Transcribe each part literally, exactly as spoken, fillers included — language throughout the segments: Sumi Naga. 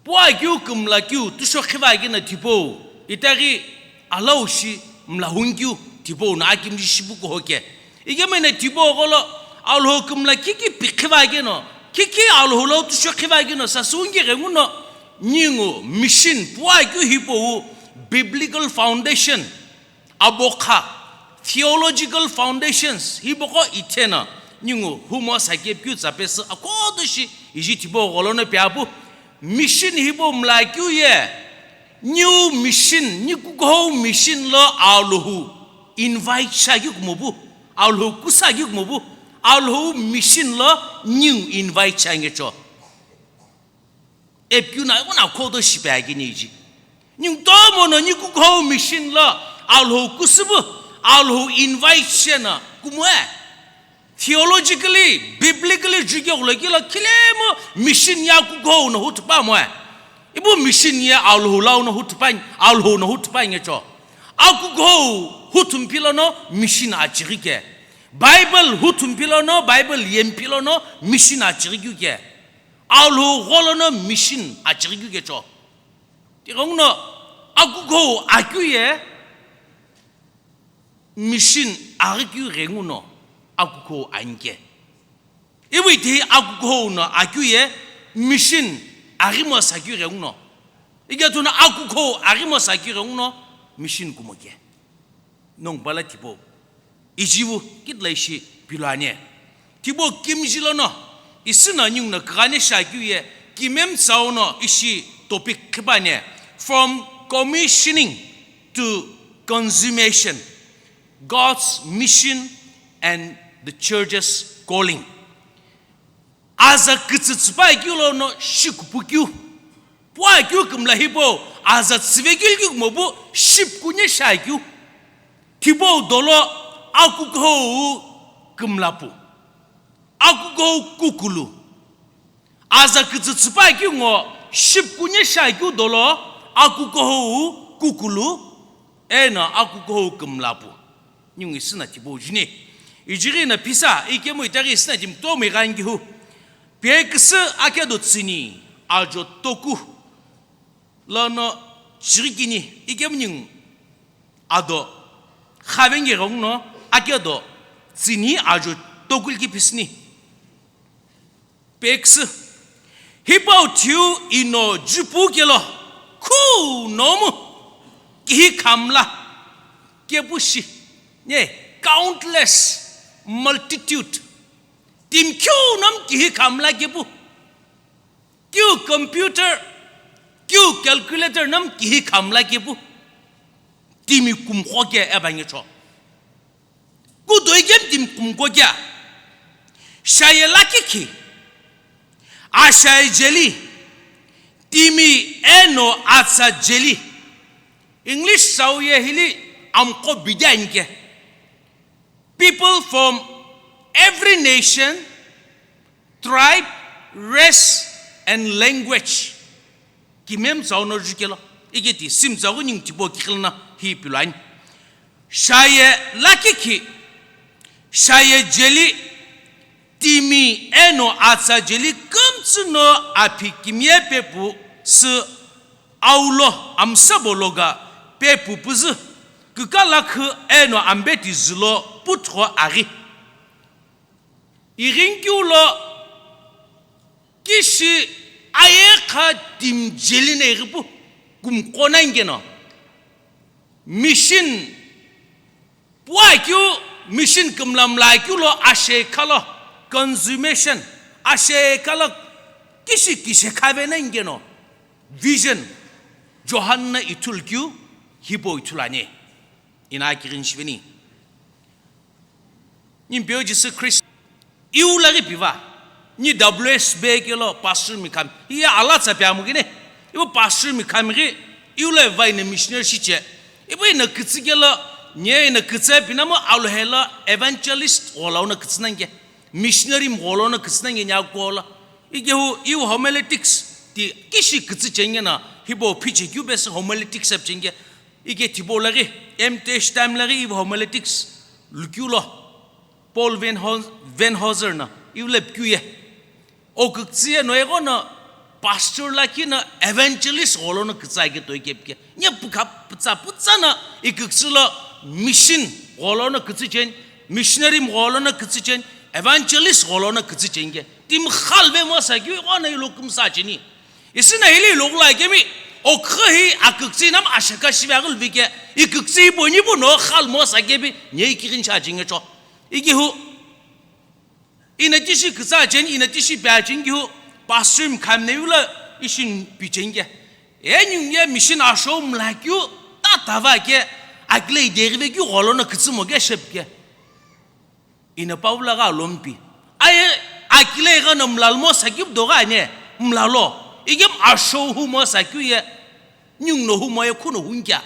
Puakeu kümlakeu tushokhiva keno tipau, itaghi alou shi mlahunkeu tipau no akimji shipu kuhoke. Ikemu eno tipau gholo Alhou kümla kiki pikhiva keno, kiki Alhou lo tushokhiva keno sasü unki ghenguno, ningu mission puakeu hipau biblical foundation, abokha, theological foundations, hipaqo itheno, ningu humo sakepkeu tsapesü akhodo shi iji tipau gholono piapu, mission hipau mlakeu ye, niu mission, ni kukuhou mission lo Alhou invite shiakeu kumopu, Alhou kusakeu kumopu, Alhou mission lo niu invite shiangecho. Epikeu no ighono akhodo shipe akini iji. Ningu tomo no ni kukuhou mission lo Alhou kusüpu, Alhou invite sheno kumoe. Theologically, biblically, jukeghulo kilo khilemu mission ye akukuhou no huthupamoe. Ipu mission ye Alhou lau no huthupa, Alhou no huthupangecho. Akukuhou huthumphi lono mission achighi ke. Bible huthumphi lono, Bible yemphi lono mission achighi keu ke. Alhou gholono mission achighi keu kecho. Tighenguno akukuhou akeu ye mission aghikeu ghenguno akukuhou anike. Ipu itehi akukuhou no akeu ye mission aghimo sakeu ghenguno. Ikethuno akukuhou aghimo sakeu ghenguno mission kumoke. Nongu pala tipau. Ijivu kitila ishi piluani. Tipau kimji lono, isü no ningu no küghane shiakeu ye, kimemtsau no ishi topic qhipuani, from commissioning to consummation, God's mission and the church's calling. Aza kütsütsüpa keu lono shikupu keu. Puakeu kümla hipau, aza tsüvekeu keu kumopu shipkuni shiakeu. Tipau dolo akukuhou kümlapu. Akukuhou kukulu. Aza kütsütsüpa keu ngo shipkuni shiakeu dolo akukuhou kukulu. Eno akukuhou kümlapu. Ningu isü no tipau juni. Ijighi no phisa, ikemu itaghi isü no timi kutomo ighankehu. Peküsü akedo tsüni ajo toku lono chighi kini ikemu ningu ado khavenge ghenguno akedo tsüni ajo toku liki phisüni. Peküsü. Hipau thiu ino jupu kelo khu nomu kihi khamla kepu shi. Ne, countless multitude. Timi khu nomu kihi khamla kepu. Kiu computer, kiu calculator nomu kihi khamla kepu. Timi kumqo ke ebangecho. Kudo ikemu timi kumqo kea. Shaye lakikhi. Ashaye jeli. Timi eno atsa jeli. English sau ye hili amqo bidi anike. People from every nation, tribe, race, and language. Kimemtsau no jukelo, iketi simtsau ningu tipau kiqilana hi piluani. Shaye lakikhi, shaye jeli, timi eno atsa jeli kümtsü no aphi kimiye pepu sü aulo amsabo loga pepu püzü, kükalakhü eno ambeti zülo puthugho aghi. Ighinkeu lo kishi ayekha timi jeli no ighipu kumqo nani keno. Mission puakeu, mission kümlamlakeu lo ashe khalo, consummation, ashe khalo kishi kishe khave nani keno. Vision, Johan no ithulu keu hipau ithulu ani. Ina kirin shiveni. Nimpeu Jisü Christ. Iu laghi piva. Ni W S B kelo pastor mi khami. Iya alatsa piamu kine. Iu pastor mi khami ghi. Iu lo vai na missionary shiche. Iu ina kütsü kelo. Nye ina kütsü pinamo aluhelo evangelist gholau na kütsü nani ke. Missionary mgholo no kütsü nani nya kuola. Ikehu iu homiletics ti kishi kütsü chenge na hipau phiche keu pesü homiletics ap chenge. Ike tipau laghi M T H time laghi iu homiletics lukeu lo. Paul Van Hon-, Van Hooser na iu lap keu ye. O küktsü ye no eghono Pastor lakhi no evangelist gholo no kütsü ake toi kepke. Nye pukha pütsa pütsa no iküksü lo mission gholo no kütsü chen, missionary gholo no kütsü chen, evangelist gholo no kütsü chen ke. Timi khalve mo sa keu ono ilo kümsa cheni. Isina hili ilo kula kemi okhi hi aküksü nam ashaka shiva gul vike. Iküksü hi boni bono khal mo sa kebi nye ikirin cha chinge cho. Iki hu. Ina tishi kütsa chen, ina tishi pya chen ki hu, pastor mi khamne yula ishin pichen ke. E nyung ye mission asho mla kyu, ta tava ke, akile iderive kyu gholo no kütsü mo ke shep ke. Ina Paula gha lompi. Aye, akile gha no mlal mo sa kyu do gha ne, mlalo. Igem asho hu mo sa kyu ye, nyung no hu mo ye khuno hun kya.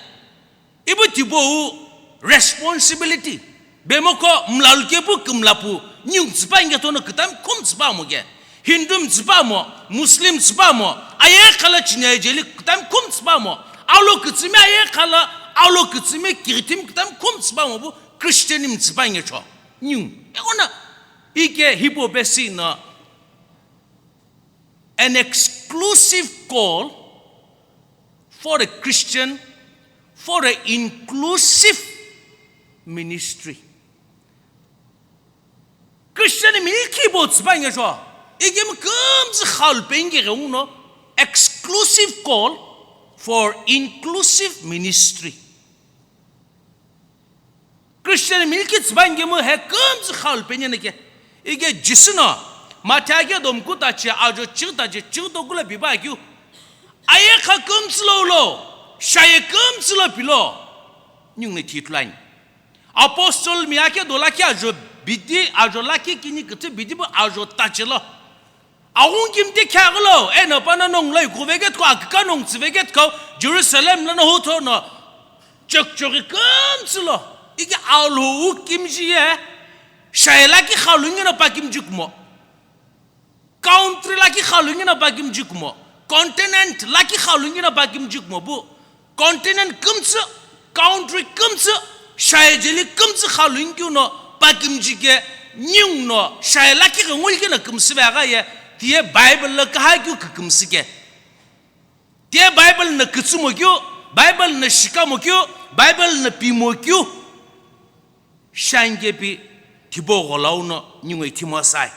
Ibu tipau responsibility. Bemoko mlalu kepu kümlapu nyung tsüpa inge tono kütam kum tsüpa mo ke. Hindu tsüpa mo, Muslim tsüpa mo, aye khala chinya jeli kütam kum tsüpa mo. Alo kütsümi aye khala, alo kütsümi kiritim kütam kum tsüpa mo bu Christian mi tsüpa inge cho. Nyung. E ona ike hipo besi na an exclusive call for a Christian, for an inclusive ministry. Christian milki bo tsüpa nge sho, igem kümtsü khal penge ghe uno, exclusive call for inclusive ministry. Christian milki tsüpa nge mo he kümtsü khal penye neke. Ige Jisu no, Mathayo ke domku tache, ajo chigh tache, chigh dokula biba kyu. Aye kha kümtsü lo lo, shaye kümtsü lo pilo. Nyung ne thi ithulu ani. Apostle mi ake dola ke ajo bidi, ajo lake kini kütü bidi bu ajo tache lo. Aghungu kimte khyaghulo, eno pano nongu lo ikhu veketkho, aküka nongu tsü veketkho, Jerusalem lono hutho no, chokchoghi kümtsü lo, iki Alhou kimji ye, shaye lakhi khalungi no pa kimji kumo. Country lakhi khalungi no pa kimji kumo. Continent lakhi khalungi no pa kimji kumo bu. Continent kümtsü, country kümtsü, shaye jeli kümtsü khalungikeu no pa kimji ke nyung no shaye lakhi ke ngulke no kümsü vegha ye, tiye Bible lo kaha keu kükümsü ke. Tiye Bible no kütsü mo keu, Bible no shika mo keu, Bible no pi mo keu. Shange pi thibo gholau no nyungwe thimo sai.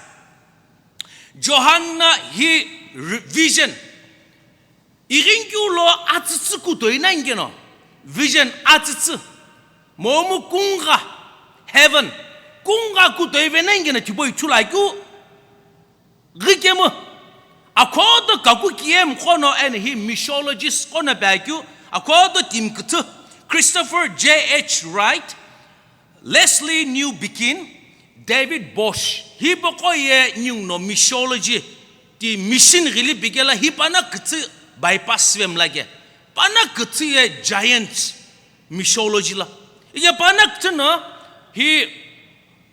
Johanna hi re-, vision. Ighinkeu lo atsütsü kutoi nani keno, vision atsütsü, momu kungha, heaven, kungha kutoi ve nani keno thibo ithulu akeu, ghi kemu, akhodo kaku kiyem qono eno hi missiologist qono pe akeu, akhodo timi kütü, Christopher J H Wright, Lesslie Newbigin, David Bosch, hipaqo ye nyungno missiology, ti mission ghili bikela hi pana kütsü bypass ve mlake. Pana kütsü ye giant missiology la. Iye pana kütsü no hi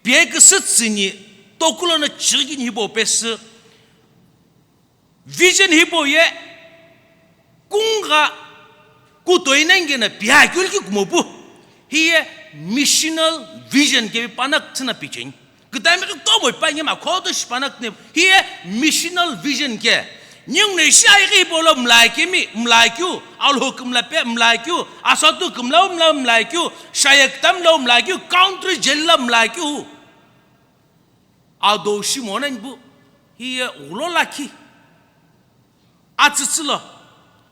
pie küsü tsüni tokulo no chigini hibo pesü vision hipau ye kungha kutoi nani keno pi akeu likhi kumo pu. Hiye missional vision kevi pana kütsü no picheni. Kütami kutomo pi pa nyema khoto shi pana kütsü no. Hiye missional vision ke. Nyungno ishi aighi hipau lo mlai kemi, mlai keu, Alhou kümla pe, mlai keu, asatu kümla, mla, mlai keu, shaye kütami lo mlai keu, country jeli lo mlai keu. Adou shimo nani pu, hiye ghulo lakhi, atsütsü lo,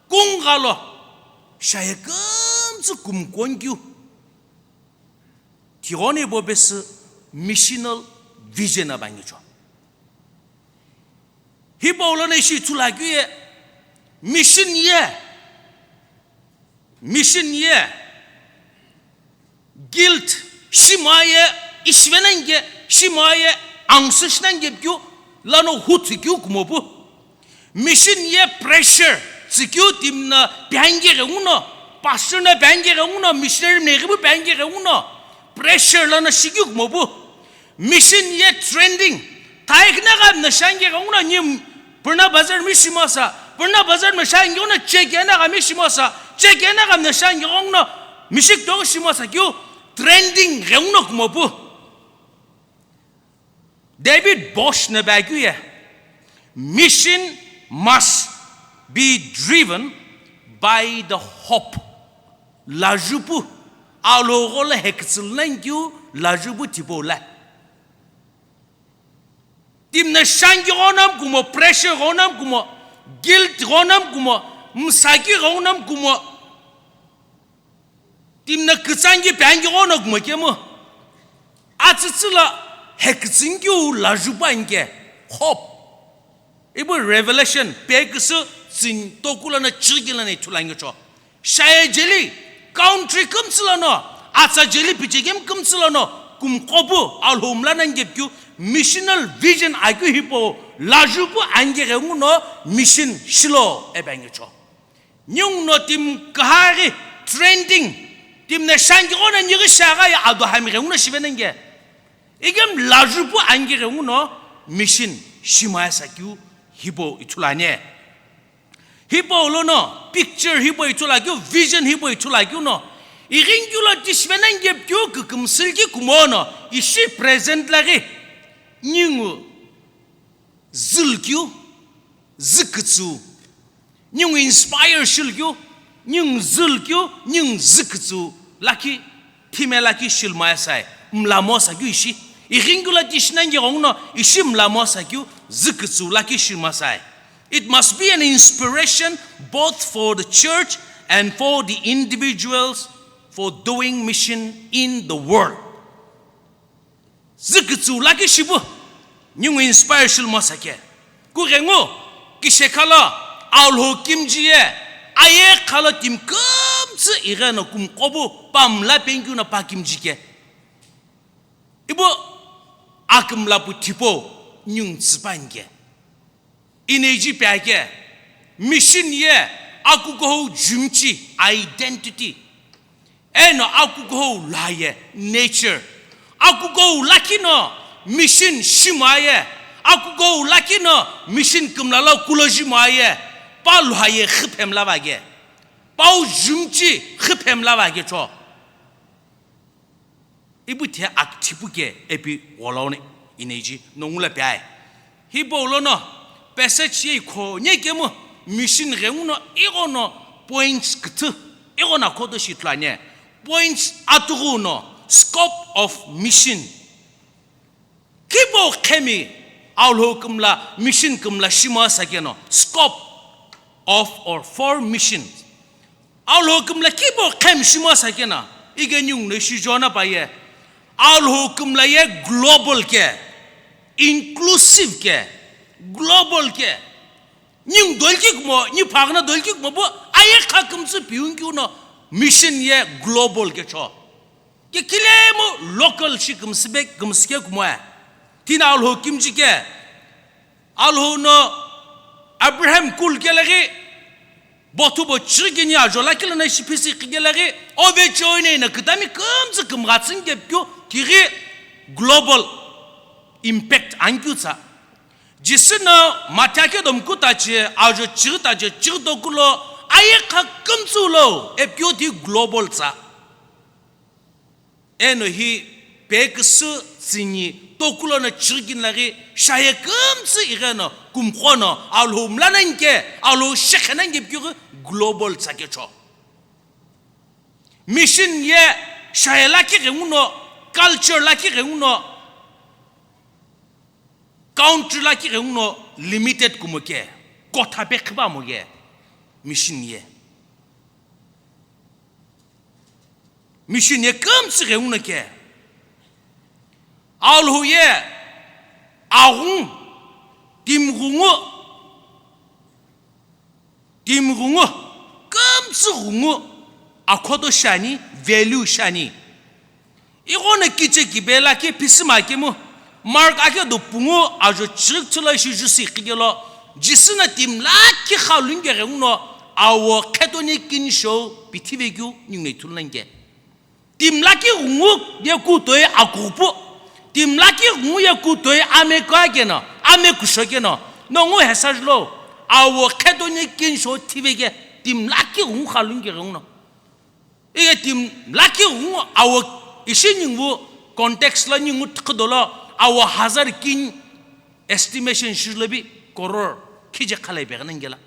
kungha lo, shaye kümtsü kumkon keu. Tighenguno hipau pesü missional vision ava ngicho. Hipau lono ishi ithulu akeu ye, mission ye, mission ye, guilt, shimo ye, ishi ve nani ke, shimo ye, angsu shi nani ke pikeu, lono huthu keu kumo pu. Mission ye pressure, tsükeu timi no pi ani keghenguno, pastor no pi ani keghenguno, missionary meghipu pi ani keghenguno, pressure lono shikeu kumo pu. Mission ye trending. Thai kina gha mna shange gha nguna nyim. Purna bazar mi shimosa. Purna bazar mi shange nguna cheke na gha mi shimosa. Cheke na gha mna shange gha nguna mishik to shimosa kyu. Trending gha nguna kumo pu. David Bosch na ba kyu ye. Mission must Be driven by the hope. Lajupu, Alhou gholo hekütsü lo nani keu lajupu tipau lo. Timi no shanki ghono kumo, pressure ghono kumo, guilt ghono kumo, msaki ghono kumo, timi no kütsanki peanki ghono kumo kemu, atsütsü lo hekütsü keu lajupu ani ke, hope. Ipu Revelation peküsü tsüni toku lono chiriki lono ithulu ani cho. Shaye jeli, country kümtsü lono, atsa jeli pichekemi kümtsü lono, kumqo pu Alhou mla nani kepikeu missional vision akeu hipau lajupu ani ke ghenguno mission shilo ipi ani cho. Ninguno timi kühaghi trending, timi no shanki ghono nighi shaghi ado hami ghenguno shive nani ke. Ikemu lajupu ani ke ghenguno mission shimasa keu hipau ithulu ani. Hipau lono picture hipau ithulu akeu, vision hipau ithulu akeu no, ighinkeu lo tishi ve nani kepikeu kükümsü lo ki kumono, ishi present lo ghi ningu zü lo keu, zü kütsüu. Ningu inspire shi lo keu, ningu zü lo keu, ningu zü kütsüu lakhi, thime lakhi shimasa, mlamosa keu ishi. Ighinkeu lo tishi nani ke ghenguno ishi mlamosa keu zü kütsüu lakhi shimasa. It must be an inspiration both for the church and for the individuals for doing mission in the world. Zü kütsüu lakhi shipu, ningu inspire shimasa ke. Kughengu, kishekha lo, Alhou kimji ye, aye kha lo timi kümtsü igheno kumqo pu pa mla penikeu no pa kimji ke. Ipu akümla pu tipau ningu tsüpa ani ke. Ineji pi ake, mission ye akukuhou jumchi, identity. Eno akukuhou lha ye nature. Akukuhou lakhi no mission shimsa ye. Akukuhou lakhi no mission kümla lo kuloji msa ye. Pa lha ye khiphe mla va ke. Pau jumchi khiphe mla va ke cho. Ipu thi akithipu ke ipi gholo ni ineji nongu lo pi ai. Hipau lono passage ye ikho nye kemu mission ghenguno ighono points küthü ighono akhoto shi ithulu ani. Points atughu no scope of mission. Kibo khemi Alhou kümla mission kümla shimsa keno scope of or for mission. Alhou kümla kibo khemi shimsa keno, ike ningu no ishi jona pa ye. Alhou kümla ye global ke, inclusive ke, global ke. Ningu doli ki kumo, ningu phagüna doli ki kumo pu, aye kha kümtsü piu nikeu no mission ye global ke cho. Ke kilemu local shi kümsü be kümsü ke kumo e. Tino Alhou kimji ke. Alhou no Abraham kulu ke laghi, bothu bo chirikini ajo lakhi lono ishi phisi ikhi ke laghi, ove choine na kütami kümtsü kümghatsü ni kepikeu tighi global impact ani keu tsa. Jisü no Mathiu ke domku tache, ajo chiri tache, chiri toku lo, aye kha kümtsü lo, epikeu ti global tsa. Eno hi peküsü tsüni toku lono chirikini laghi, shaye kümtsü igheno, kumqo no, Alhou mla nani ke, Alhou shekhe nani kepikeu global tsa ke cho. Mission ye shaye lakhi ghenguno, culture lakhi ghenguno, country lakhi ghenguno limited kumo ke, kotha pe khipamo ke, mission ye. Mission ye kümtsü ghenguno ke. Alhou ye aghungu, timi ghungu, timi ghungu, kümtsü ghungu akhoto shiani, value shiani. Ighono kiche kibe lakhi phisima kemu, Mark ake do pungu ajo chirikthula ishi jusi ikhi ke lo, Jisü no timi lakhi kha luni ke ghenguno, awo khetoni kinisho pithive keu ningu no ithulu nani ke. Timi lakhi ghungu ye kutoi akupu. Timi lakhi ghungu ye kutoi ame kha keno, ame kusho keno. Nongu hesa julo. Awo khetoni kinisho thive ke. Timi lakhi ghungu kha luni ke ghenguno. Ike timi lakhi ghungu awo ishi ningu context lo ningu thikhu dolo awo hazar kini estimation shi julo bi crore khije khalai pe ghenani ke la.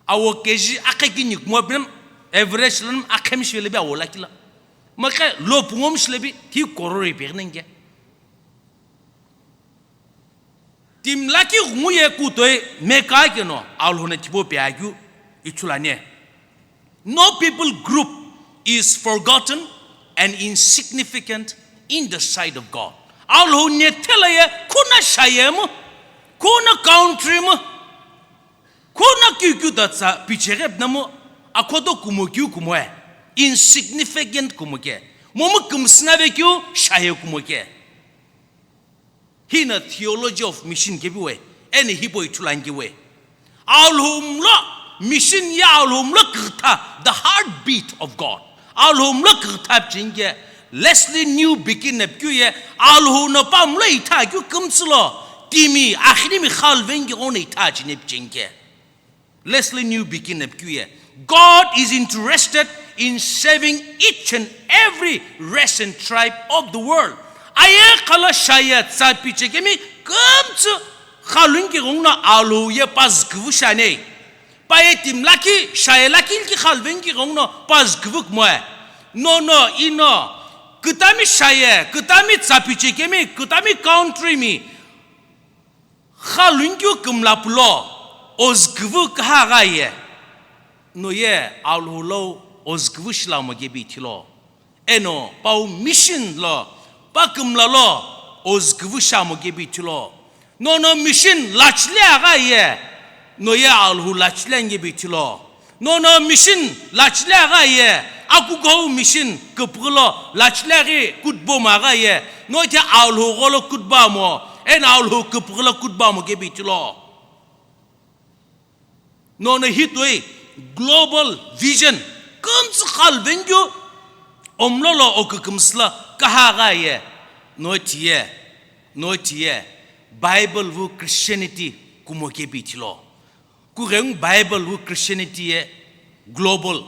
Awo keji akhe kini kumo binem, average lan akhemshi lebi awo lakila. Makhe lo pungo mshi lebi, ti korori pegnen ke. Timi lakhi ghungu ye kutoi meka keno, Alhou no tipau pe akeu ithulu ani. No people group is forgotten and insignificant in the sight of God. Alhou no thela ye, kuna shaye mo, kuna country mo, kuna kiu kiu tatsa picheghe pna mo, akhoto kumo kiu kumo e, insignificant kumo ke. Momu kümsüna ve kiu shaye kumo ke. Hi no theology of mission kepi we, eno hipau ithulu ani we. Alhou mlo mission ye Alhou mlo kughuta, the heartbeat of God. Alhou mlo kughuta pichinke, Lesslie Newbigin no pikeu ye, Alhou no pa mlo itha keu kümtsü lo, timi, akhinimi khalveni ke ono itha chine pichinke. Lesslie Newbigin no pikeu ye, God is interested in saving each and every race and tribe of the world. Aye khala shaye tsa pichekemi kümtsü khalveni ke ghungu no Alhou ye pa züküvü shane. Pa ye timi lakhi, shaye lakhi ki khalveni ke ghungu no pa züküvü kumo e. No, no, ino, kütami shaye, kütami tsa pichekemi, kütami country mi, khalveni keu kümla pulo, ozüküvü kaha gha ye. No ye Alhou lo ozüküvü shila mo kepi ithilo. Eno, pau mission lo, pa kümla lo, ozüküvü sha mo kepi ithilo. No, no mission lachile agha ye. No ye Alhou lachile ani kepi ithilo. No, no mission lachile agha ye, akukuhou mission küpüghü lo lachile aghi kutbo mo agha ye, no ithe Alhou gholo kutbo mo, eno Alhou küpüghü lo kutbo mo kepi ithilo. No, no hitoi global vision, kümtsü khalveni keu omlo lo okükümsü lo kaha agha ye, no tiye, no tiye, Bible wu Christianity kumo kepi ithilo. Kughengu Bible wu Christianity ye global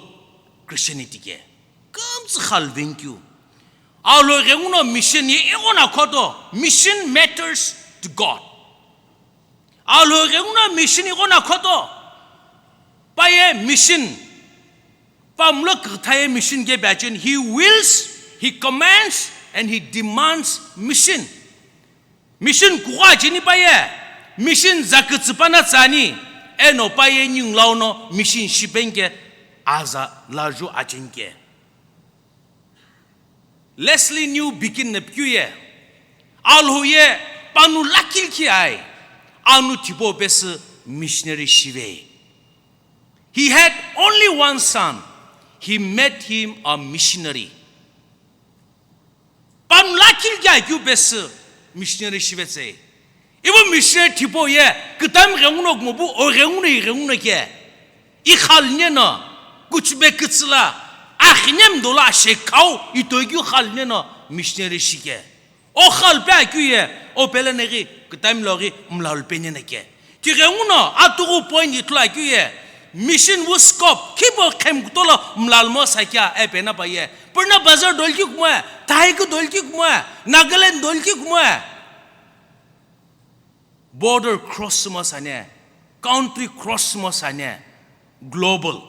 Christianity ke. Kümtsü khalveni keu. Alhou ghenguno mission ye ighono akhoto. Mission matters to God. Alhou ghenguno mission ighono akhoto. Pa ye mission. Pa mlo kughuta ye mission kepi acheni. He wills, he commands, and he demands mission. Mission kughu acheni pa ye, mission zakütsü pana tsani, eno pa ye ningu launo mission shipeni ke aza laju acheni ke. Lesslie Newbigin no pikeu ye, Alhou ye panu lakhi likhi ai, anu tipau pesü missionary shive. He had only one son. He made him a missionary. Panu lakhi likhi akeu pesü missionary shivetsei. Ipu missionary tipau ye, kütami ghenguno kumo pu, o ghenguno i ghenguno ke. I khalne no, kuchube kütsüla, akhine mdolo ashekau, itoi keu khalne no missionary shike. O khalpe akeu ye, o pele neghi, kütami loghi, mlalu pene neke. Tighenguno, atughu point ithulu akeu ye, mission wu scope, khipo khemkutolo mlalmo sakya, e pena pa ye. Purna Bazar dolki kumo e, Thai ku dolki kumo e, Nagaland dolki kumo e. Border cross mo sane, country cross mo sane, global.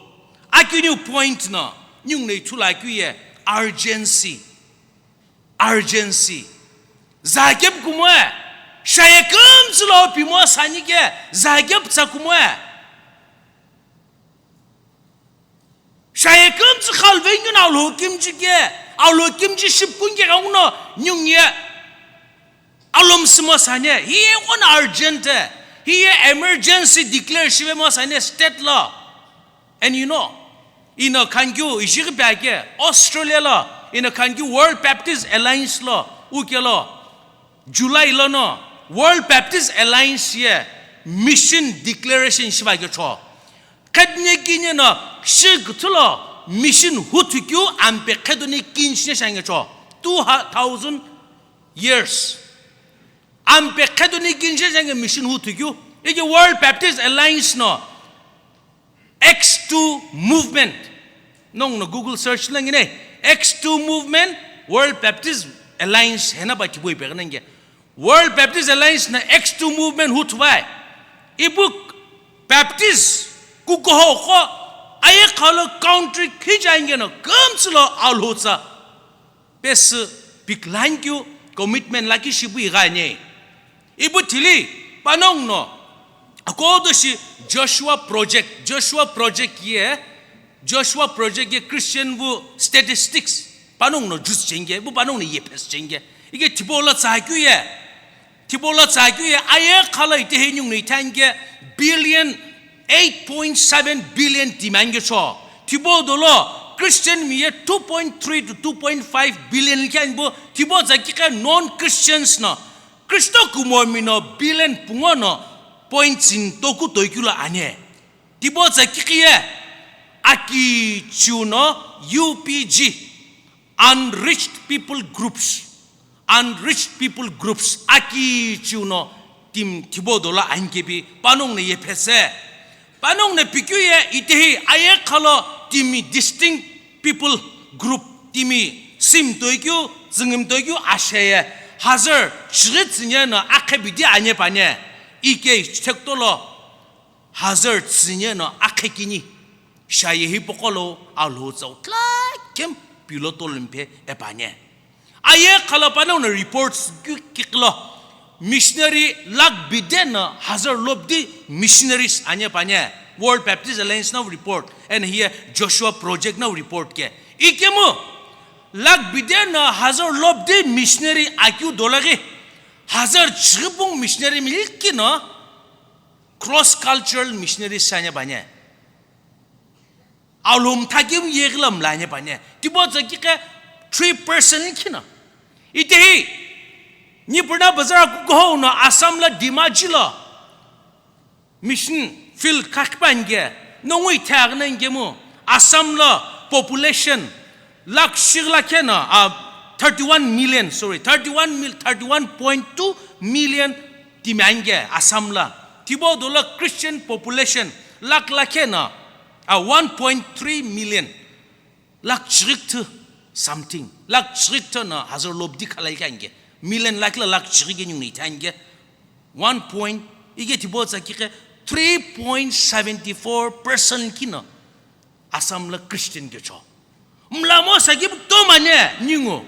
Akeu niu point no, niu nei ithulu akeu ye, urgency. Urgency. Zakep kumo e. Shaye kümtsü lo pimo sani ke, zakep tsa kumo e. Shaye kümtsü khalveni keu no Alhou kimchi ke, Alhou kimchi shipkuni ke ghenguno niu ye alomsü mo sane, hi ye ighono urgent e, hi ye emergency declare shive mo sane state lo. And you know, ino khanikeu ishi ghi pe ake, Australia lo, ino khanikeu World Baptist Alliance lo, uke lo, July lono World Baptist Alliance ye mission declaration shiva kecho. Khedoni kini no shi küthü lo mission huthu keu ampe khedoni kini shine shangecho. Two thousand years. Ampe khedoni kini shine shange mission huthu keu. Ike World Baptist Alliance no Acts two movement. Nongu no Google search langine. Acts two movement, World Baptist Alliance, hena ba tipau ipe kanenge. World Baptist Alliance no Acts two movement huthu vai. Ipu Baptist Kukuhou qo ayegha lo country khicha ingeno kümtsü lo Alhou tsa pesü pikilani keu commitment lakhi shipu ighani. Ipu thili panongu no akodo shi Joshua Project, Joshua Project ye, Joshua Project ye Christian wu statistics panongu no juice chenge, ipu panongu no yephes chenge. Ike thipo lo tsakeu ye, thipo lo tsakeu ye, ayegha lo itehi ningu no ithani ke billion, eight point seven billion timi ani ke cho. Thipo dolo Christian mi ye two point three to two point five billion likhi ani pu, thipo tsakike non Christians no Kristo kumomi no billion pungo no point sini toku toikeu lo ani. Thipo tsakike ye aki cheu no U P G, unreached people groups, unreached people groups aki cheu no timi thipo dolo ani kepi panongu no yephese. Panongu no pikeu ye itehi ayegha lo timi distinct people group timi simi toikeu, tsüngimi toikeu ashe ye, hazar chighi tsüni no akhe bidi ani pani. Ike chithekutolo hazar tsüni no akhe kini. Shaye hipaqo lo Alhou tsa utla kemu pilo tolo mpe epani. Ayegha lo panongu no reports keu kikilo missionary lakh bidi no hazar lobdi missionaries ani pani. World Baptist Alliance no report and here Joshua Project no report ke. Ikemu lakh bidi no hazar lobdi missionary akeu dolo ghi hazar chighi pungu missionary mi likhi no cross cultural missionaries ani pani. Alhou mtha kemu yeghi lo mlani pani. Thipo tsakike three percent likhi no. Itehi Nipurna Bazar kukuhou no Assam lo Dhemaji lo mission field khakhipa ani ke, nongu ithaghi no ani kemu Assam lo population lakh shighi lakhi no, ah, thirty-one million, sorry, thirty-one mil-, thirty-one point two million timi ani ke Assam lo. Thipo dolo Christian population lakh lakhi no, ah, one point three million. Lakh chighi kuthu something. Lakh chighi kuthu no hazar lobdi khala ani ke. Million lakhi lo lakh chighi ke ningu no ithani ke. One point, ike thipo tsakike three point seventy four percent kino Assam lo Christian ke cho. Mlamo saki kutomo ani ningu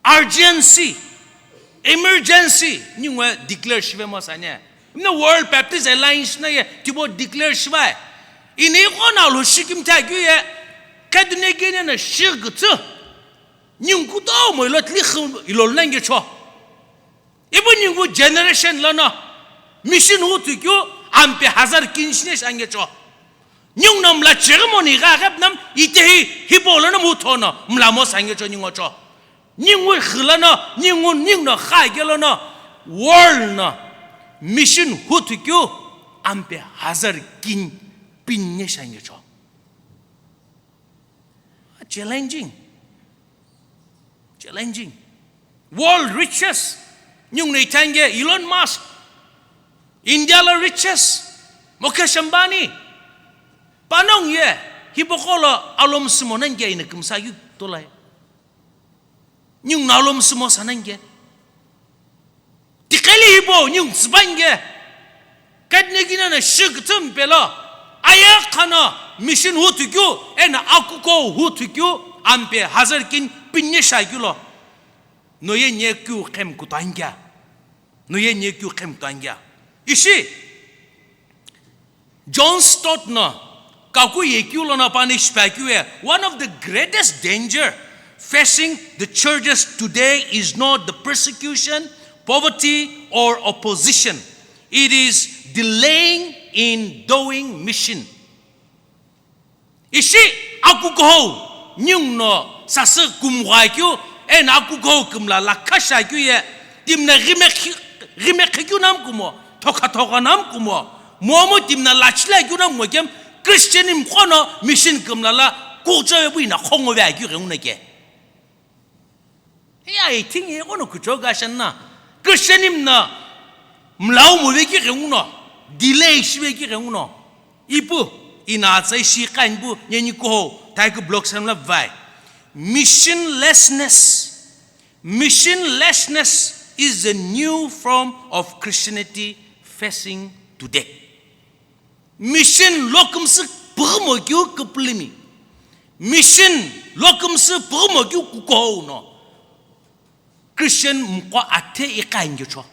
urgency, emergency ningu declare shive mo sani. Imna World Baptist Alliance no ye thipo declare shivai. Ini ighono lo shikimtha keu ye, khe dunia kini no shighi kuthu ningu kutomo ilo tlikhu ilo lo ani ke cho. Ipu ningu generation lono mission huthu keu ampe hazar kini shini shi ani ke cho. Ningu no mla chighi mo ni gha ghep nam itehi hipau lono mutho no mlamo sani ke cho ningu cho. Ningu xü lono, ningu, ningu no xaike lono, world no mission huthu keu ampe hazar kini pini shi ani ke cho. Challenging. Challenging. World richest. Ningu no ithani ke Elon Musk. India lo richest. Mukesh Ambani. Panongu ye. Hipaqo lo alomsümo nani ke ina kümsa yu tolai. Ningu no alomsümo sani ani ke. Tiqheli hipau ningu tsüpani ke. Khe dunia kini no shighi kuthu mpe lo. Ayegha no mission huthu keu, eno akukuhou huthu keu, ampe hazar kini pini shi keu lo. No ye ni keu khemu kutomo ani kea. No ye ni keu khemu kutomo ani kea. Ishi. John Stott no kaku yekeu lono pani shipa keu ye, one of the greatest danger facing the churches today is not the persecution, poverty, or opposition. It is delaying in doing mission. Ishi akukuhou ningu no sasü kumgha keu, eno akukuhou kümla lakha shi keu ye, timi no ghime khi-, ghime khi keu namu kumo, thokha thokha namu kumo, momu timi no lachila keu namu kumo kem, Christian mi qo no mission kümla la kuchou ye pu ina khongo ve keu ghengu no ke. Hiya, I think ighono kuchou kashan na. Christian mi na mlau mo veki ghenguno, delay shi veki ghenguno. Ipu, ina atsa ishi khan pu, nyenyi kuhou, thai ku blocks hem la vai. Missionlessness. Missionlessness is a new form of Christianity facing today. Mission lokümsü püghümo keu küpülümi. Mission lokümsü püghümo keu kukuhou no. Christian mkho athe iqa ingecho.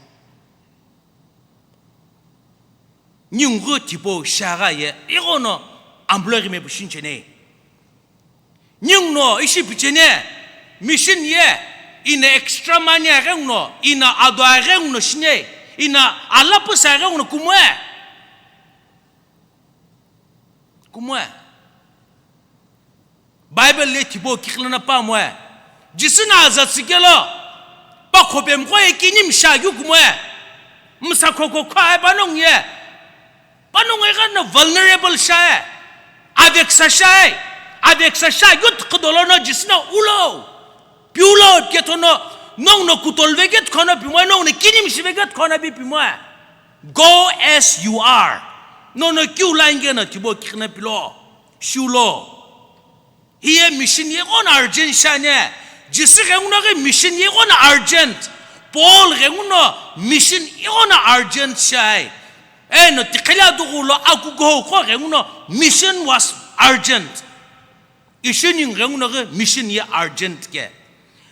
Ningu tipau shiagha ye, ighono amlo ghime pushinchene. Ninguno ishi pichene, mission ye, ina extra money aghenguno, ina ado aghenguno shine, ina alapüsa aghenguno kumue. Kumue. Bible le tipau kiqilana pamoe. Jisü na aza tsükelo, pa khopemqo ye kinimi sha keu kumue. Msa khoko kha e panongu ye. Panongu ye ghano vulnerable sha e. Aveksa sha e. Aveksa sha keu tükhüdolo no Jisü na ulo. Piulo kethono, nonguno kutolve kethono pimoe, nonguno kinimi shive kethono bi pimoe. Go as you are. Nono kiu lainge no tipau kiqina pilo. Shiulo. Hiye mission ye ighono urgent shiane. Jisü ghenguno ghi mission ye ighono urgent. Paul ghenguno mission ighono urgent shiai. Eno tiqheli adughulo akukuhou qo ghenguno mission was urgent. Ishi ningu ghenguno ghi mission ye urgent ke.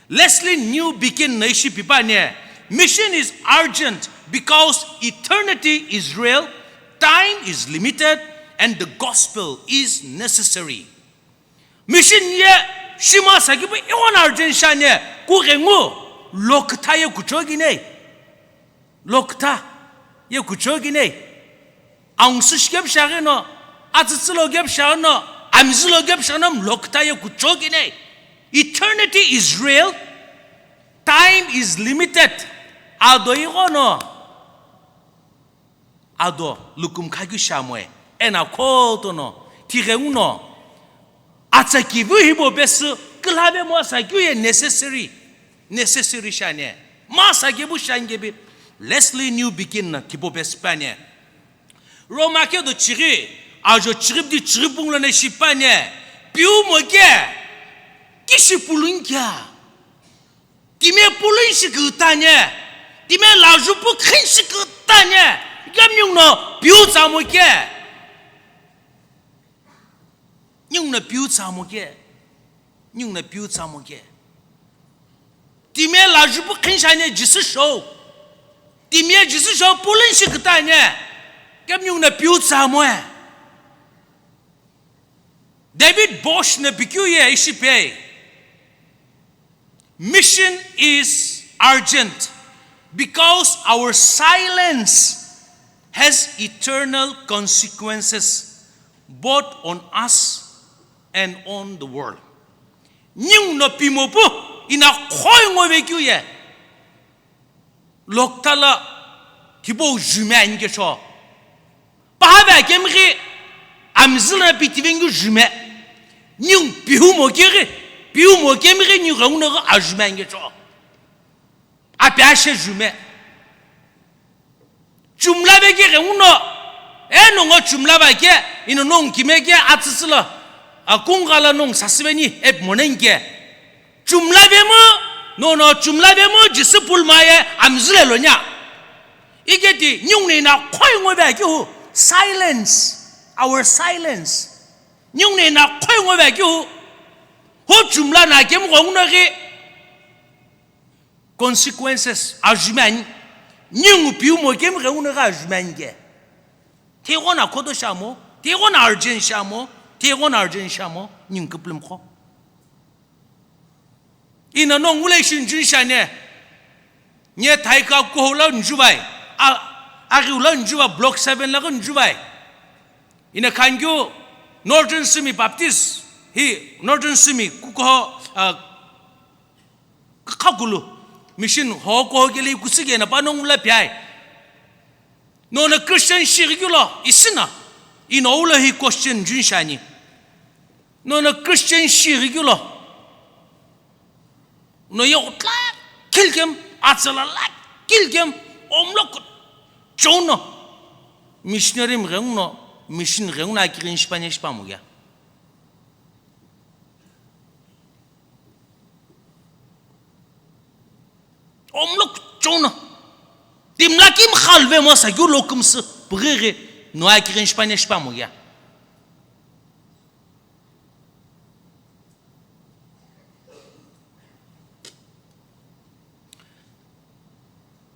Lesslie Newbigin no ishi pipane. Mission is urgent because eternity is real, time is limited, and the gospel is necessary. Mission ye shima sakipu ighono urgent shiane, kughengu lokütha ye kucho kinei. Lokütha ye kucho kinei. Aungsü shikep shaghi no, atsütsü lo kep shaghi no, amzü lo kep shaghi no, lokütha ye kucho kinei. Eternity is real, time is limited. Ado ighono. Ado lukum khakeu shamoe, ena khotono, tighenguno, atsa kivu hibo pesü, külhave mo sakeu ye necessary, necessary shane. Ma sakebu shangebi, Lesslie Newbigin na kibo pesü pane. Roma khe do chighi, ajo chighi di chighi punglo ne shipane, piu mo ke, kishi pulun kya? Time pulun shi kütane, time laju pu khin shi kütane, kemnyung no piu tsamo ke. Nyung no piu tsamo ke. Nyung no piu tsamo ke. Time laju pu khin shane Jisü show. Time Jisü show pulun shi kütane, kemnyung no piu tsamo e. David Bosch no pikeu ye ishi pi. Mission is urgent because our silence has eternal consequences both on us and on the world. Ningu no pimo pu ina khoi ngo ve keu ye. Lokütha lo hipau jume ani kecho. Pahave akemi ghi amzü lo na pitivengu jume. Ningu pihumo ke ghi, pihumo kemi ghi ningu ghenguno ghi ajume ani kecho. Api ashe jume. Chumlave ke ghenguno, e nongo chumlava ke, ino nongu kime ke atsütsü lo, akungala nongu sasüveni, ep monenke. Chumlave mo, no, no, chumlave mo, Jisü pulmaye, amzüle lo nya. Iketi, nyung ne na khoi ngo ve keu, silence, our silence. Nyung ne na khoi ngo ve keu, ho chumla na kemu ngo no ghi, consequences, ajume ani, nyung piu mo kemu ngo no ghi ajume ani ke. Thighono khodo shamo, thighono urgent shamo, thighono urgent shamo, nyung küpülüm kho. Ina no ngule shin jun shane. Nye thaika kuhou la njuvai. A, aghiu la njuva block seven la njuvai. Ina khangyu Northern Sumi Baptist. Hi Northern Sumi kukuho, a, khakulu. Mission ho kuho kele kusige na panongu la piai. Nono Christian shighi keu lo, isina. Ina ulo hi question jun shani. Nono Christian shighi keu lo. No ye utla kilkem, atsala la kilkem, omlo kuchou no. Missionary mghengu no, mission mghengu no akirin shipane shipamo ya. Omlo kuchou no. Timla kim khalve mo sa keu lo kumsü pügheghi. No akighi shipane shipamo ya.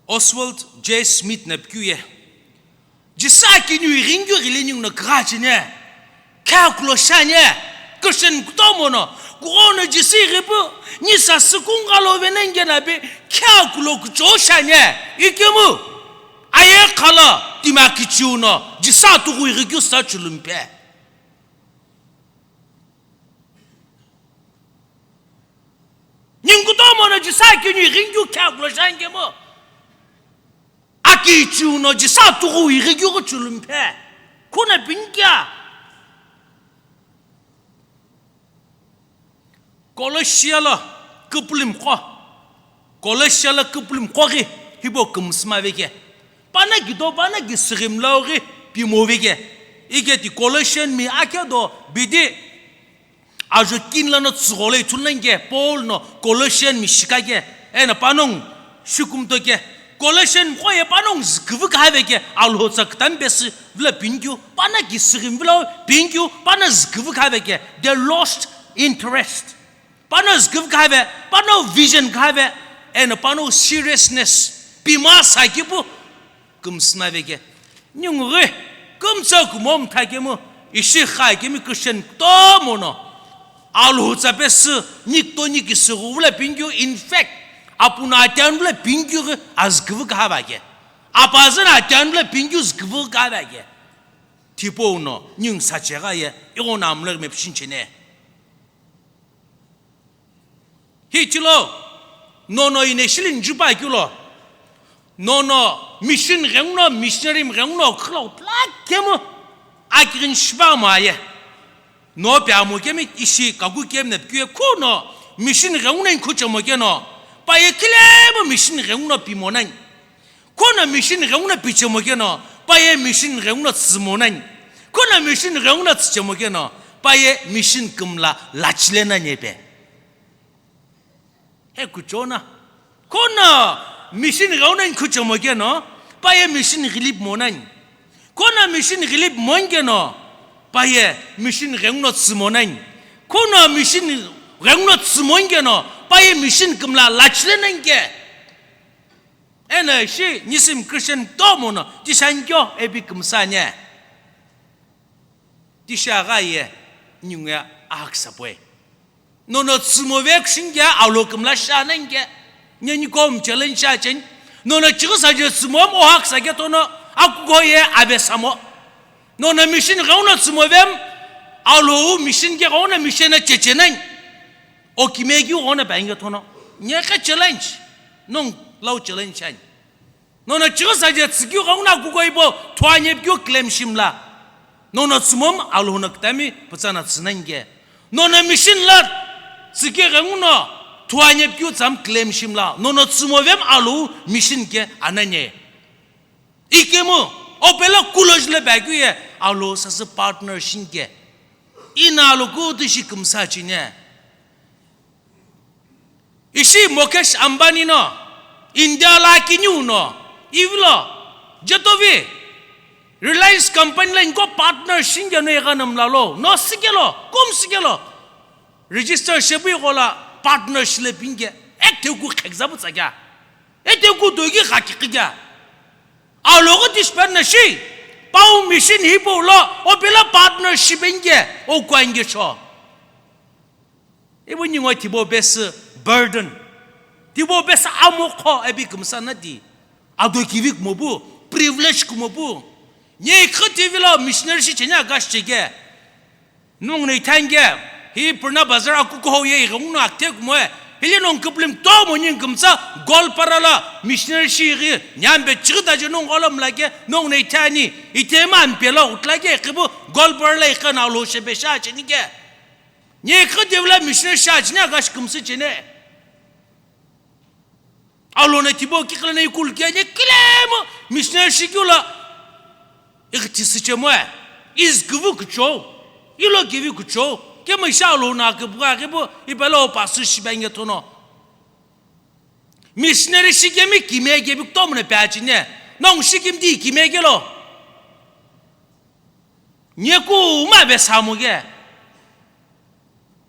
Oswald J. Smith na pikeu ye, Jisü akiniu ighingikeu ghili ningu no kugha cheni, khakulo shiani, Christian kutomo no, kughono Jisü ighipu, ni sasü kungalo venenge na be, khakulo kucho shiani, ikemu, aye khala, timi akichiu no, Jisü atughu ighikeu sa chulumpe. Ningu kutomo no Jisü akiniu ighingikeu khakulo shiani kemu. Akichiu no Jisü atughu ighikeu chulumpe. Khuna pinkia. Colossians lo küpülümqo. Colossians lo küpülümqo ghi hipau kümsüma veke. Pano kido, pano kisüghimlau ghi pimo veke. Iketi Colossian mi akedo bidi ajo kini lono tsügholo ithulu nani ke Paul no Colossian mi shikake, eno panongu shikumto ke. Colossian mqo ye panongu züküvü kahave ke, Alhou tsa kütami pesü vilo pinikeu, pano kisüghimi vilo pinikeu, pano züküvü kahave ke, they lost interest. Pano züküvü kahave, pano vision kahave, eno pano seriousness, pima sakipu, kümsüma veke. Ningu ghi, kümtsa kumo mtha kemu, ishi kha kemi Christian kutomo no, Alhou tsa pesü, nikto nikisüghu vilo pinikeu, in fact, apuno atianu vilo pinikeu ghi azüküvü kahava ke. Apazü no atianu vilo pinikeu züküvü kahava ke. Tipau no, ningu sache gha ye, ighono amlo ghi mepishin cheni. Hi chilo, nono initially njupa kilo, nono mission ghenguno, missionary ghenguno, khilo tla kemu, akirin shipa mo aye. No pe amo kemi ishi kaku kemi na pikeu ye khuno, mission ghenguno inkhu chemo keno, pa ye kilemu mission ghenguno pimo nani. Khuno mission ghenguno pichemo keno, pa ye mission ghenguno tsümo nani. Khuno mission ghenguno tsüchemo keno, pa ye mission kümla lachile nani epe. He kuchona. Khuno mission ghenguno inkhu chemo keno, pa ye mission ghilip mo nani. Khuno mission ghilip mo keno, pa ye mission ghenguno tsümo nani. Khuno mission ghenguno tsümo keno, pa ye mission kümla lachile nani ke. Eno ishi, nisimi Christian kutomo no, tishankyo epi kümsüani. Tisha gha ye, ningu ye ahaksa pue. Nono tsümo ve kushinke, Alhou kümla sha nani ke, neni kom challenge sha cheni. Nono chighi saje tsümo mo haksa ke tono, akuko ye avesamo. Nono mission ghenguno tsümo vem, Alhou mission ke ghenguno mission na cheche nani. O kime ki ghenguno pa inge tono. Nye ke challenge. Nong lau challenge ani. Nono chighi saje tsükeu ghenguno akuko ipo thuanye pikeu claim shimla. Nono tsümo mo Alhou no kütami pütsa na tsü nani ke. Nono mission la tsükeu ghenguno thuanye pikeu tsam claim shimla. Nono tsümo vem Alhou mission ke anani. Ikemu, opelo kulo jile ba keu ye, Alhou sasü partner shinke. Ina Alhou kutu shi kümsa chine. Ishi Mukesh Ambani no, India la kiniu no, ivilo, jetovi, Reliance Company la inko partner shinke no igha namla lo, no sikelo, kum sikelo. Register shepu ighola partner shile pinke, ek teku khekzabu tsakya. Ete kudo ki ghaki kigya. Aloghi tishipani na shi, pau mission hipau lo, opelo partnership inge, o kuange cho. Ibu ningo tibo besi burden. Tibo besi amokho ebi kümsa na di. Ado kivi kumobu, privilege kumobu. Nye ikho tivi lo missionary shi chenya gash chege. Nung nei thange, hi Purna Bazar akukuhou ye ighengu no akte kumoe, hili nung kuplim tomo ning kumtsa, Goalpara la missionary shi ghi, nyambe chighi daje nung gholom lage, nung nei thani, itema ampelo utlage, kibu Goalpara la ikhan alo shebe sha chinige. Nye ikha devla missionary sha chini agash kumsi chine. Alo na tibo kikhala na ikul ke ne kilemo missionary shikula. Ikhtisi chemoe. Is kuvu kucho. Ilo kivi kucho. Kemo isha alo na ke buga ke bo ibalo pasu shibenge tono. Missionary shikemi kime ke bi tomo na pa chine. Nong shikim di kime ke lo. Nye kuma be samu ke.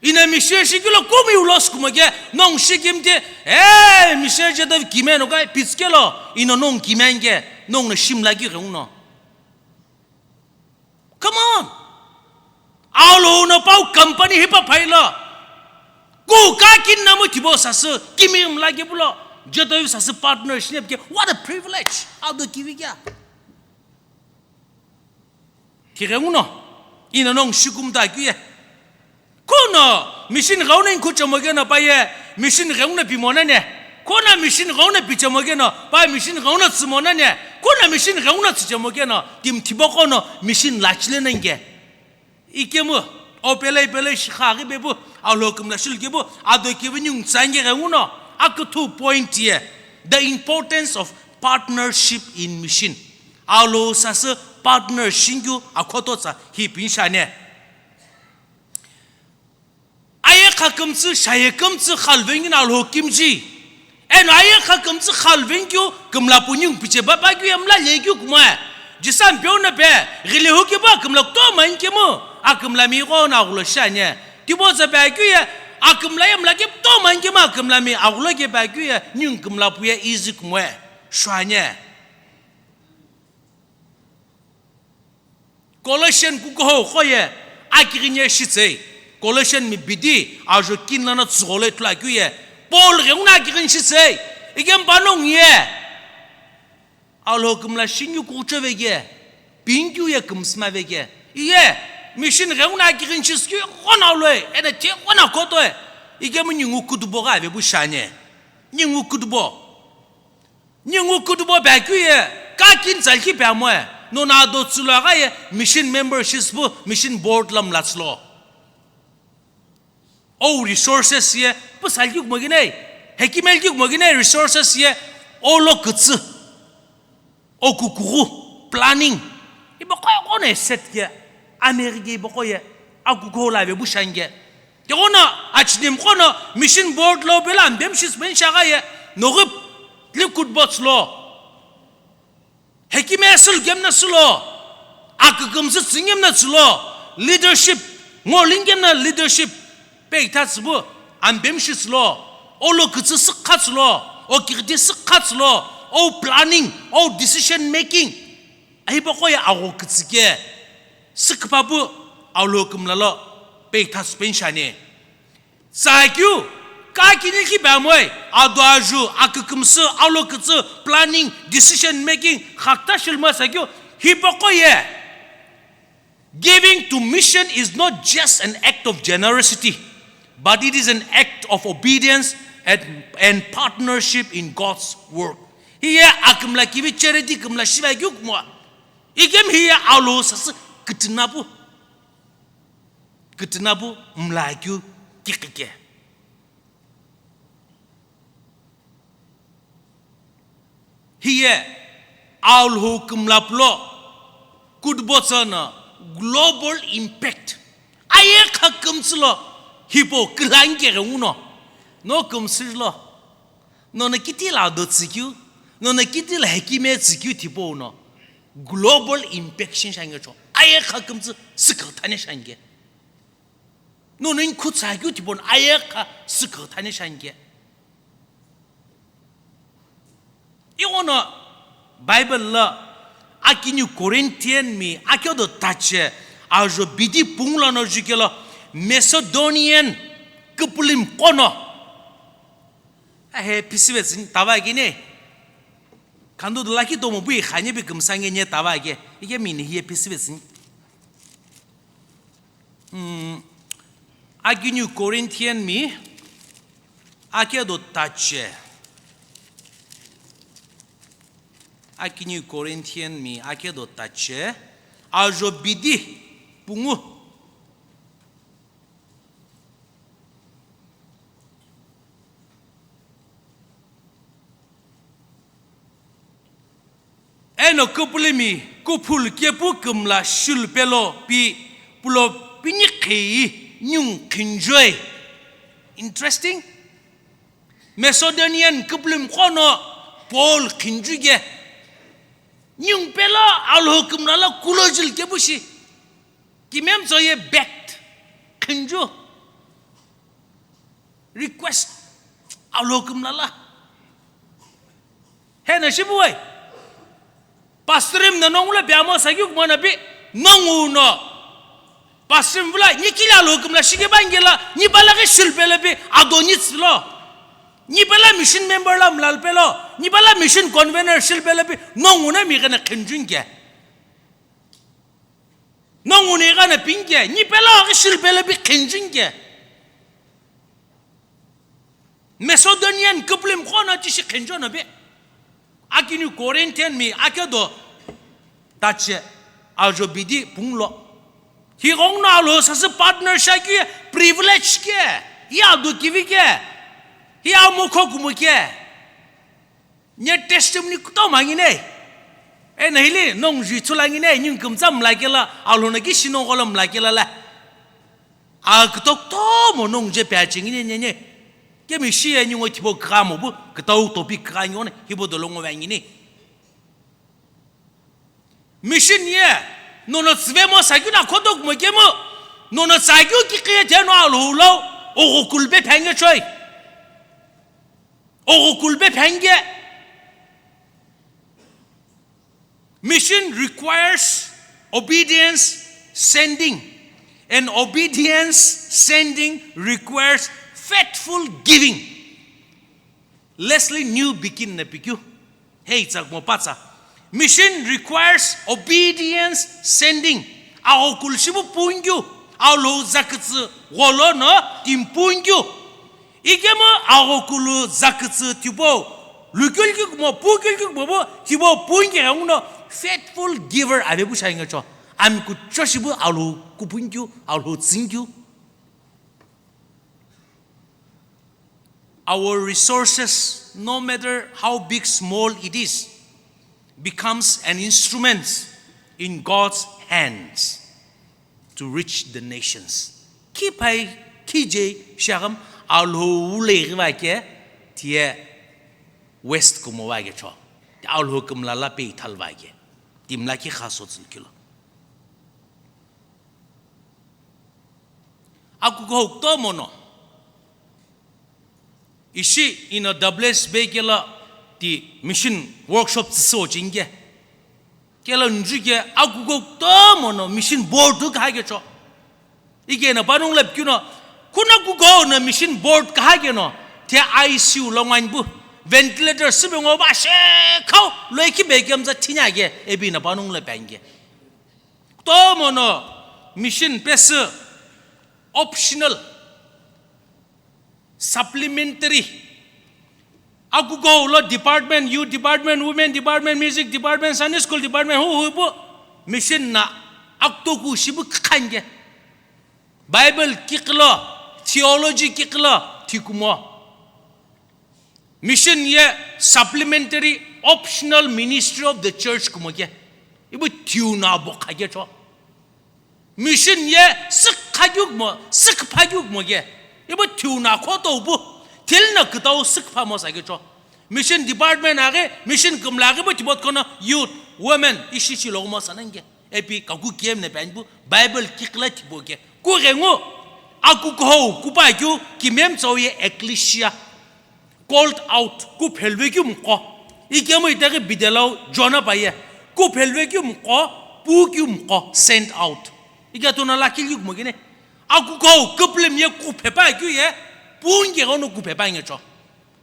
Ina mission shikilo kumi ulos kuma ke, nong shikim te, eh, mission je do kime no kai, pitskelo, ino nong kimen ke, nong no shim lagi ke uno. Come on. Aulo no pau company hipa phailo. Ku ka kin namu tibo sasu, kimi um lagi bulo, je do sasu partnership ke, what a privilege. Ado kivi kya. Tighenguno, ina nong shikum ta kyu ye. Kuno, mission ghauna inkhu chamo keno pa ye, mission ghauna pi mona ne. Kuna mission ghauna pi chamo keno, pa mission ghauna tsu mona ne. Kuna mission ghauna tsu chamo keno, tim thibo kono mission lachile nenge. Ikemu, o pele pele shikha ghi bebu, aulo kumla shul kebu, ado kebu nyung tsange ghenguno, akuthu point ye. The importance of partnership in mission. Aulo sasü partner shingyu akhoto tsa hi pinshane. Aye kha kümtsü, shaye kümtsü khalvengin aulo kimji. Eno aye kha kümtsü khalvengyu kümla punyung piche baba kyu yamla legyu kuma. Jisan peona pe, gile huki ba kümla kto man kemu, akümla mi gona aulo shane. Tibo za ba kyu ye, akümla yamla ke kto man kemu, akümla mi aulo ke ba kyu ye, nyung kümla puye easy kumwe. Shane. Colossian kukuho khoye, akirinye shitsei. Colossian mi bidi, ajo kin lana tsugole tula kyu ye. Paul ghe una akirin shitsei. Igem banong ye. Aulo kümla shinyu kuchove ye. Pingyu ye kümsma ve ye. Iye, mission ghe una akirin shiskyu gona ulwe. Ena che gona kotoe. Igem nyingu kutubo ga ve bu shane. Nyingu kutubo. Nyingu kutubo ba kyu ye, ka kin tsal ki ba moe. No na do tsulo ga ye, mission membership bu, mission board lam latslo. O resources ye, pu sal ki mo gine, hekimel ki mo gine resources ye, o lo kutsu. O kukuru, planning. Ibo ko ko ne set ye, America ibo ko ye, a kuku la be bu shange. Ke gona, achinim kono, mission board lo bela, ambem shis ben shaga ye, no gip, likut bots lo. Hekime sul gemna sulo, akükümsü tsingemna tsulo, leadership, ngo lingemna leadership, pe ita tsibu, ambem shitslo, o lo kütsü sükha tslo, o kirdi sükha tslo, o planning, o decision making, ahiba koya ago kütsü ke, sükha bu, aulo kümla lo, pe ita spen shane. Sakyu, ka kini ki bamoi, ado aju, akükümsü, aulo kütsü, planning, decision making, khakta shilma sakyu, hiba koye. Giving to mission is not just an act of generosity, but it is an act of obedience and, and partnership in God's work. Hiye akümla kivi charity kümla shiva kyu kumwa. Igem hiye aulo sasü kütünapu. Kütünapu mla kyu kikike. Hiye, aulo kümla pulo, kutbo tsana global impact. Aye kha kümtsülo, hipo külanke ghe uno. No kümsülo. No na kiti la do tsikyu. No na kiti la hekime tsikyu tipo uno. Global impact shin shange cho. Aye kha kümtsü sikha thane shange. No neng khutsa kyu tipon aye kha sikha thane shange. Igono Bible la akini Corinthian mi akedo tache ajo bidi pungla no jukelo Macedonian küpülim kono. Ahe pisive tsini tava kini. Khandu dula ki tomo bui khanye bi kümsange nye tava ke. Ike mini hiye pisive tsini. Hmm. Akini Corinthian mi akedo tache. Akini Corinthian mi akedo tache. Ajo bidi pungu. Eno küpülimi küphul kepu kümla shulpelo pi pulo pini khei nyung khinjoi. Interesting. Macedonian küpülim kono Paul khinjuge. Nyung pelo alo kümla la kulo jil kepu shi. Kimemtso ye begged, khenju, request, Alhou kümla la. Hena shibuwai. Pastorim na nongu la biamo sakyu kumana bi nongu no. Pastorim vula, ni kila Alhou kümla shike bangela, ni bala ke shilbela bi adonits lo. Ni bala mission member la mlalpelo, ni bala mission convener shilbela bi nongu na mi gana khenjun ke. Nongu ni gana pingke, ni pela ke shilbela bi khenjun ke. Macedonian kuplim khona tishi khenjo na be. Akini Corinthian mi ake do tache ajo bidi punglo. Hi gong na lo sasi partner shaki privilege ke. Hi adu kivi ke. Hi amo khokumu ke. Nye testimony kutomo angi ne. E na hili nong ju chula angi ne, nyung kumtsa mla kela, Alhou na kishi nongo lo mla kela la. A kutok tomo nong je pe achingi ne, nye, nye. Kemi shi e nyungo thibo kamo bu, kutau topic kra nyone, hibo dolo ngo wangi ne. Mission ye, nono tsvemo sakyu na kotok mo kemo, nono tsakyu ki kete no Alhou lo, ogo kulbe phenge choi. Ogo kulbe phenge. Mission requires obedience sending, and obedience sending requires faithful giving. Leslie New Bikin na pikyu. Hey, tsakmo patsa. Mission requires obedience sending. Aho kulshibu pungyu. Alhou zakutsu golo no timpungyu. Ikemu aghokulu zakütsü thibo, lukyulkyu kumo, pukyulkyu kumo bu, thibo pungi ghenguno faithful giver avebu shaingacho. Ami kuchoshibu Alhou kupunkyu, Alhou tsingkyu. Our resources, no matter how big, small it is, becomes an instrument in God's hands to reach the nations. Khi pai, khi je, shagam, Alhou ule riva ke, tie West kumo va ke cho. Alhou kumla la pe ithal va ke. Timla ki khaso tsün kilo. Aku ko hukto mono. Ishi ino W S B kela ti mission workshop tsüsü ochinge. Kela nju ke aku ko tomo no mission board tu kaha ke cho. Ike na panung lep kyuno, kuna ku ko na mission board kaha ke no. Te I C U lo ngwan bu. Ventilator sibe ngo ba she khau lo iki be kem za thinya ke. Ebi na panung lep ange. Tomo no mission pesi optional. Supplementary. Akuko lo department, youth department, women department, music department, Sunday school department, hu hu bu mission na aktoku shibu khange. Bible kiklo, theology kiklo, thikumo. Mission ye supplementary optional ministry of the church kumo ke. Ibu thiuna bo khage cho. Mission ye sik khagyuk mo, sik phagyuk mo ye. Ibo thiuna khoto bu, thil na kitau sik pha mo sa cho. Mission department age, mission kumla age bu tibot kono youth, women, ishi shi lo mo sanange. Epi kaku kiem ne pen bu, Bible kikla thibo ke. Ku rengu, aku ko, ku pa kyu, ki mem chau ye ecclesia. Called out, ku phelve kyu mko. Ikemu itaki bidelau Jonah paye. Ku phelve kyu mko, pu kyu mko, sent out. Ikatuna lakil kyu mkine. Aku ko, kuplem ye ku phepa kyu ye, pu nge gono ku phepa nge cho.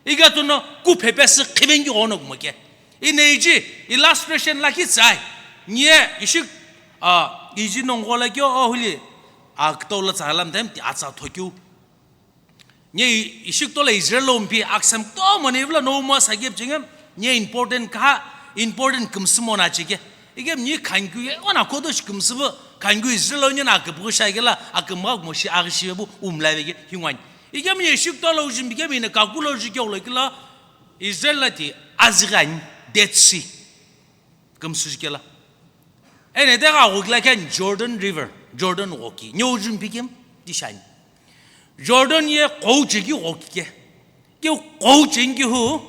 Ikatuna ku phepa si khiben kyu gono mke. Ine iji, illustration laki tsai. Nye, ishik, a, iji nonggola kyo, o huli, a, ktola tsalam tem, ti atsa thokyu. Nye ishiktola Israel lo mpi aksam to mone vla no mo sa gep chingem, nye important ka, important kumsimo na chike. Igem nye khankyu ye, ona kodo shi kumsibo, khankyu Israel lo nye na kubu sha gela, akumga mo shi agi shi bu umla vege hingwan. Igem nye ishiktola ujim bigem ine kakulo jike ulo kila, Israel la ti azigan Dead Sea. Kümsü kela. Ene de ga gokila ken Jordan River, Jordan goki. Nyo jun pikim, dishan. Jordan ye kouche ki goki ke. Ki kouche ngi hu,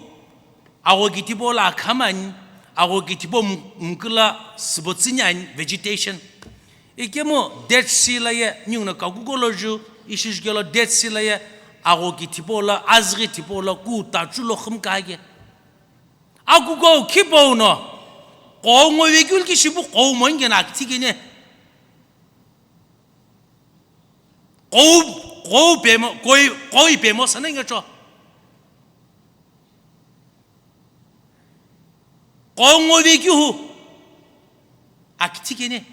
ago ki tipo la khaman, ago ki tipo m-, mkila sibo tsinyan vegetation. Ikemu Dead Sea la ye, ningu no kakuko lo ju, ishi jukelo Dead Sea la ye, agho ki thipo la, azghi thipo la, ku tachu lo khumka ke. Akuko khipo no, ko ngo vekul ki shibu ko mo nge na kiti kene. Ko, ko pemo, koi, koi pemo sana nge cho. Ko ngo vekyu hu. Akiti kene.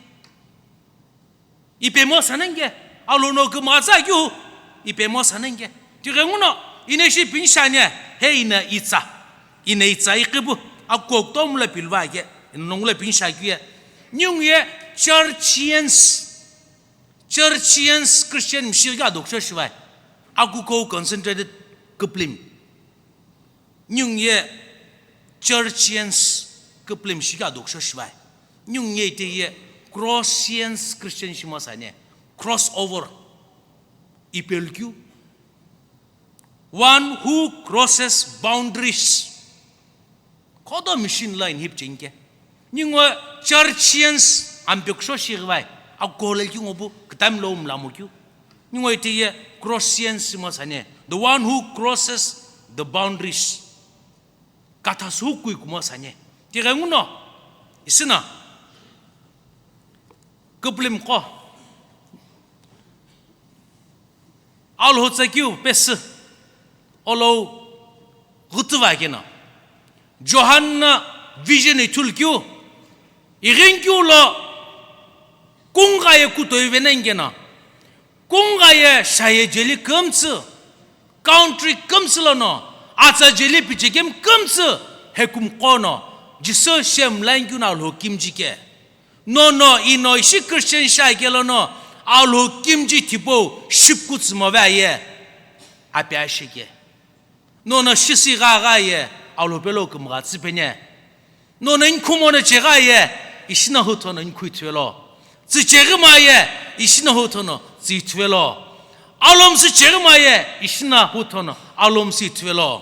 Ipemo sanange, alono kümghatsa keu, ipemo sanange. Tighenguno, ine shi pinshane, he ine itsa. Ine itsa iqibu, akoktom la pilva ke, ino nongula pinsha keu ye. Ningu ye churchians, churchians Christian mishighi adoksho shivai. Akuko concentrated kuplim. Ningu ye churchians kuplim shiga doksho shivai. Ningu ye ite ye crossians Christian shimo sane. Crossover. Ipelkyu. One who crosses boundaries. Kodo machine line hip chinke. Ningu churchians ampeksho shivai. Akolel ki ngobu ktam lo umlamu kyu. Ningu ite ye crossians shimo sane. The one who crosses the boundaries. Kathasu kui kumo sane. Tighenguno. Isina. Kuplim ko. Alhotsa keu pesi. Olo ghutuva kena. Johanna vision ithul keu. Ighin keu lo. Kungha ye kutoi venengena. Kungha ye shaye jeli kümtsü, country kümtsü lono, atsa jeli pichekem kümtsü, hekum kono, Jisu shem line kyu na lo kimji ke. Nono ino ishi Christian shai ke lono, alo kimji thipo shipku tsümo va ye, api ashike. Nono shisi gha gha ye, alo pelo kümgha tsüpene. Nono inkhumo no chegha ye, ishina huthono inkhui thuvelo. Tsü cheghima ye, ishina huthono tsü thuvelo. Alomsü cheghima ye, ishina huthono alomsü thuvelo.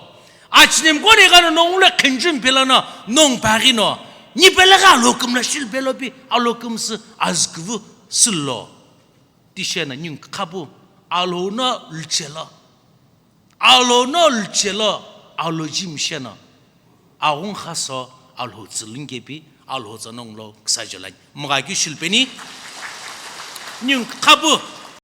Achinemko ni ghano nongule khenjum pelano nong paghi no. Ni pele gha alo kümla shil pelo pi alo kümsü azkuvu silo. Tishena ning khapu alo no lchelo. Alo no lchelo, alo jimsheno. Aghung khaso, alo tsulungepi, alo tsanong lo ksajelani. Mga ki shilpeni. Ning khapu,